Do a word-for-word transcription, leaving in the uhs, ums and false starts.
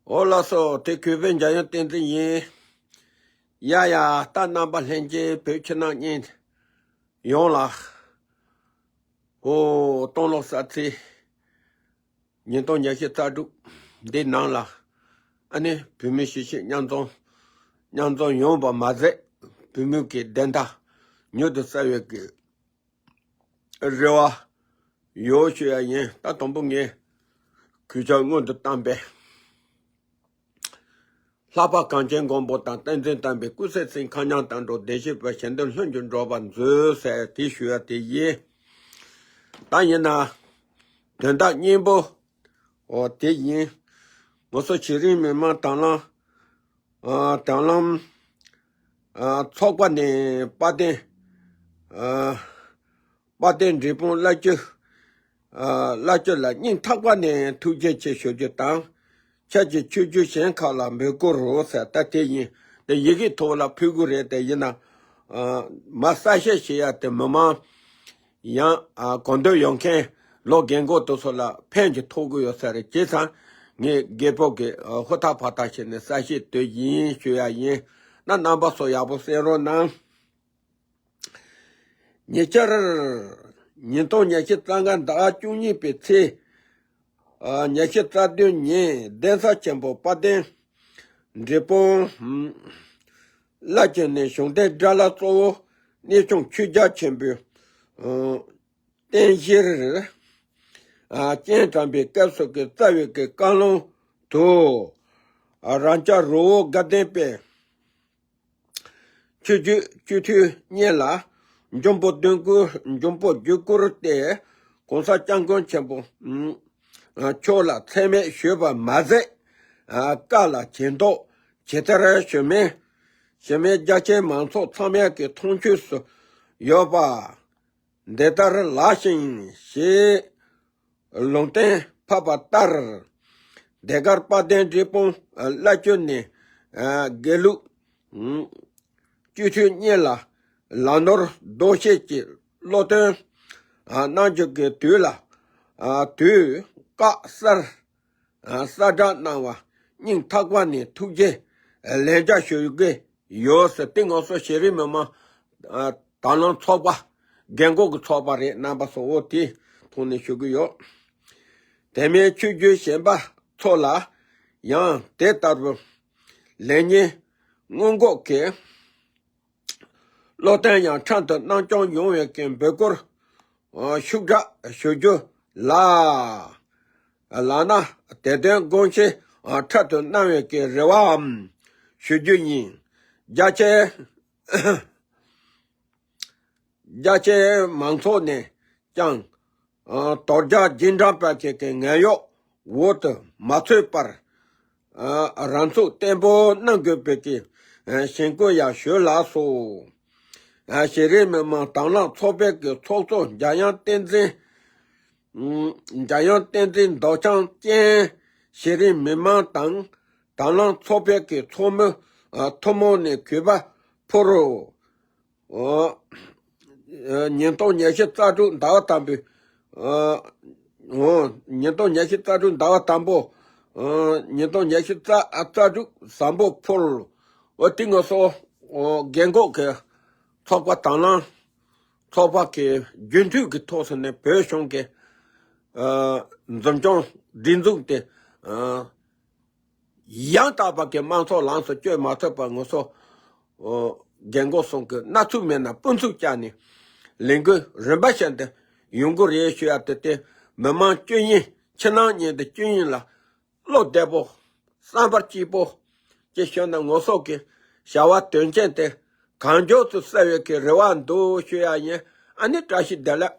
འོ་ལགས་སོ། དེ་གུས་པའི་འཇམ་དབྱངས་བསྟན་འཛིན་ཡིན། ཡ་ཡ། ད་རྣམ་པ་ལྷན་རྒྱས་བོད་ཕྱི་ནང་གཉིས་ཡོངས་ལ། ཨོ་སྟོང་ལོ་གསར་ཚེས་ཉིས་སྟོང་ཉི་ཤུ་རྩ་དྲུག་འདི་ནང་ལ། ཨ་ནི་བོད་མི་གཞིས་བྱེས་མཉམ་འཛོམས། མཉམ་འཛོམས་ཡོང་བ་མ་ཟད། བོད་མི་གི་བདེན་མཐའ་མྱུར་དུ་གསལ་བའི་གི་རེ་བ་ཡོད་ཞུ་ཡ་ཡིན། ད་དང་པོ་ངས་གུས་ཕྱག་སྔོན་དུ་བཏང་པས། ལྷག་པ་གངས་ཅན་མགོན་པོ་དང་། བསྟན་འཛིན་དམ་པའི་སྐུ་སྲས་ཚེ་མཁའ་མཉམ་དུ་འགྲོ། བདེ་གཤེགས་པ་གཞན་དོན་ལྷུན་གྱིས་འགྲུབ་པར་མཛོད་ཟེར་དེ་ཞུ་ཡ་དེ་ཡིན། ད་ཡིན་ན་དོན་དག་སྙིང་པོ་འོ་དེ་ཡིན། ང་ཚོ་གཞི་རིམ་མི་མང་དང་བླངས། ཨ་དང་བླངས། ཨ་ཚོགས་པ་ནས་དཔལ་ལྡན། ཨ་དཔལ་ལྡན་འབྲས་སྤུངས་བླ་སྤྱི། ཨ་བླ་སྤྱི་ལ་སྙིང་ཐག་པ་ནས་ཐུགས་རྗེ་ཆེ་ཞུ་རྒྱུ་དང་། ཁྱེད་ཀྱི་ཆོས་བརྒྱུད་གཞན་ཁག་ལ་འབོད་སྐུལ་རོགས་ཟེར། ད་དེ་ཡིན། དེ་ཡི་གེ་ཐོག་ལ་ཕུལ་དགོས་རེད། དེ་ཡིན་ན། ཨ་མ་གསལ་བཤད་བྱེད་ཡ་དེ་མི་མང་ཡང་ཨ་གོ་འདོད་ཡོད་མཁན་ལོ་རྒན་གོག་དེ་ཚོ་ལ་ཕན་གྱི་ཐོགས་ཀྱི་ཡོད་ས་རེད། བྱས་ཙང་ངས་རྒད་པོ་གི་ཨ་ཧུར་ཐག་བར་ཐག་བྱས་ནས་གསལ་བཤད་དེ་ཡིན་ཞུ་ཡ་ཡིན། ན་རྣམ་པ་ཚོ་ཡག་པོ་གསན་རོགས་གནང་། ཉེ་ཆར། ཉིས་སྟོང་ཉི་ཤུ་རྩ་ལྔ་ཟླ་བ་བཅུ་གཉིས་པའི་ཚེས། ཨ་ཉི་ཤུ་རྩ་བདུན་ཉིན་གདན་ས་ཆེན་པོ་དཔལ་ལྡན་འབྲས་སྤུངས་བླ་སྤྱི་ནས་གཞུང་འབྲེལ་སྒྲ་བླ་གཙོ་བོ་གནས་ཆུང་ཆོས་རྒྱལ་ཆེན་པོའི་ཨ་རྟེན་གཞིར་ཨ་སྤྱན་དྲངས་པའི་སྐབས་སུ་གི་རྩ་བའི་གི་བཀའ་ལུང་དུ། ཨ་རང་ཅག་རི་བོ་དགའ་ལྡན་པའི་ཆོས་བརྒྱུད་སྤྱི་འཐུས་གཉིས་ལ་འབྱུང་པོ་བདུན་བསྐུར། འབྱུང་པོ་བརྒྱད་བསྐུར་ཏེ་༸གོང་ས་༸སྐྱབས་མགོན་ཆེན་པོ་མཆོག་ལ་མཚན་སྨད་ཞུས་པ་མ་ཟད། བཀའ་ལ་གྱེན་ལྡོག་ཇི་ལྟར་ཞུ་མིན་ཞུ་མིན་རྒྱ་ཆེའི་མང་ཚོགས་ཚང་མས་ཀྱི་མཐོང་ཆོས་སུ་ཡོད་པ་འདི་ལྟར་ལགས་ཤིང་ཞེས་ལུང་བསྟན་ཕབ་པ་ལྟར། དེ་གར་དཔལ་ལྡན་འབྲས་སྤུངས་བླ་སྤྱི་ནས་དགེ་ལུགས་སྤྱི་འཐུས་གཉིས་ལ་ལམ་ནོར་ཟློག་བཤད་ཀྱི་བློ་སྟོན་གནང་རྒྱུ་གི་དུས་ལ་དུས་བཀག་གསར་གསལ་བསྒྲགས་གནང་བ་སྙིང་ཐག་པ་ནས་ཐུགས་རྗེ་ལན་བརྒྱ་ཞུ་གི་ཡོད་ཟེར། དེ་ང་ཚོ་གཞི་རིམ་མི་མང་ཨ་དང་བླངས་ཚོགས་པ་རྒན་འཁོགས་ཀྱི་ཚོགས་པ་རེད། རྣམ་པ་ཚོ་འོ་དེ་ཐོག་ནས་ཞུ་གི་ཡོད། དེ་མིན་ཆོས་བརྒྱུད་གཞན་པ་ཚོ་ལ་ཡང་དེ་ལྟར་བུ་ལེགས་ཉེས་སྔོན་འགོག་གི་བློ་བསྟན་ཡང་འཕྲལ་དུ་གནང་སྐྱོང་ཡོང་བའི་གི་འབོད་སྐུལ་ཨ་ཤུགས་དྲག་ཞུ་རྒྱུ་ལ། ལགས་ན་དེ་དོན་དགོངས་ཆེན་ཨ་འཕྲལ་དུ་གནང་བའི་གི་རེ་བའམ་ཞུ་རྒྱུ་ཡིན། རྒྱ་ཆེ་རྒྱ་ཆེའི་མང་ཚོགས་ནས་ཀྱང་ཨ་དོལ་རྒྱལ་རྗེས་འབྲང་པ་ཁྱེད་ཀྱི་ངན་གཡོག་འོག་ཏུ་མ་ཚུད་པར་ཨ་རང་ཚུགས་བརྟན་པོ་གནང་དགོས་པའི་གི་ཨ་ཞེན་སྐུལ་ཡང་ཞུ་ལགས་སོ། ཨ་གཞི་རིམ་མི་མང་དང་བླངས་ཚོགས་པའི་གི་ཚོགས་གཙོ་འཇམ་དབྱངས་བསྟན་འཛིན། ཨུམ། འཇམ་དབྱངས་བསྟན་འཛིན་མདོག་ལྕང་ཅན་གཞི་རིམ་མི་མང་དང་དང་བླངས་ཚོགས་པའི་གི་ཚོགས་མི་ཨ་ཐུན་མོང་ནས་གུས་པ་ཕུལ་རོ། ཨོ། ཨ་ཉིས་སྟོང་ཉི་ཤུ་རྩ་དྲུག་ཟླ་བ་དང་པོའི། ཨ་ཨོ། ཉིས་སྟོང་ཉི་ཤུ་རྩ་དྲུག་ཟླ་བ་དང་པོ། ཨ་ཉིས་སྟོང་ཉི་ཤུ་རྩ་ཨ་རྩ་དྲུག་བཟང་པོ་ཕུལ། ཨོ་དེ་ང་ཚོ་ཨོ་རྒན་འཁོགས་ཀྱི་ཚོགས་པ་དང་བླངས་ཚོགས་པ་གི་རྒྱུན་མཐུད་ཀྱི་ཐོག་སུ་ནས་བོད་གཞུང་གི་ཨ་འཛིན་སྐྱོང་སྒྲིག་འཛུགས་དེ་ཨ་ཡང་དག་པ་གི་དམངས་གཙོ་ལམ་སུ་བསྐྱོད་མ་ཐུབ་པར་ང་ཚོ་ཨོ་རྒན་འཁོགས་གསུམ་གྱི་སྣ་ཚུགས་མེད་ན་སྤུ་ཚུགས་བཅག་ནས་ལས་འགུལ་རིམ་པ་བཞིན་དུ་ཡོང་གི་རེད་ཞུ་ཡ་དེ། དེ་མི་མང་སྤྱི་དབྱིངས་ཕྱི་ནང་གཉིས་དུ་སྤྱི་དབྱིངས་ལ་བློ་བདེ་པོ་བསམ་པ་སྐྱིད་པོ་ཅིག་ཞུས་ན་ང་ཚོ་གི་བྱ་བ་དོན་ཆེན་དེ་གང་མགྱོགས་སུ་གསལ་བའི་གི་རེ་བ་འདུག་ཞུ་ཡ་ཡིན། ཨ་ནི་བཀྲ་ཤིས་བདེ་ལེགས།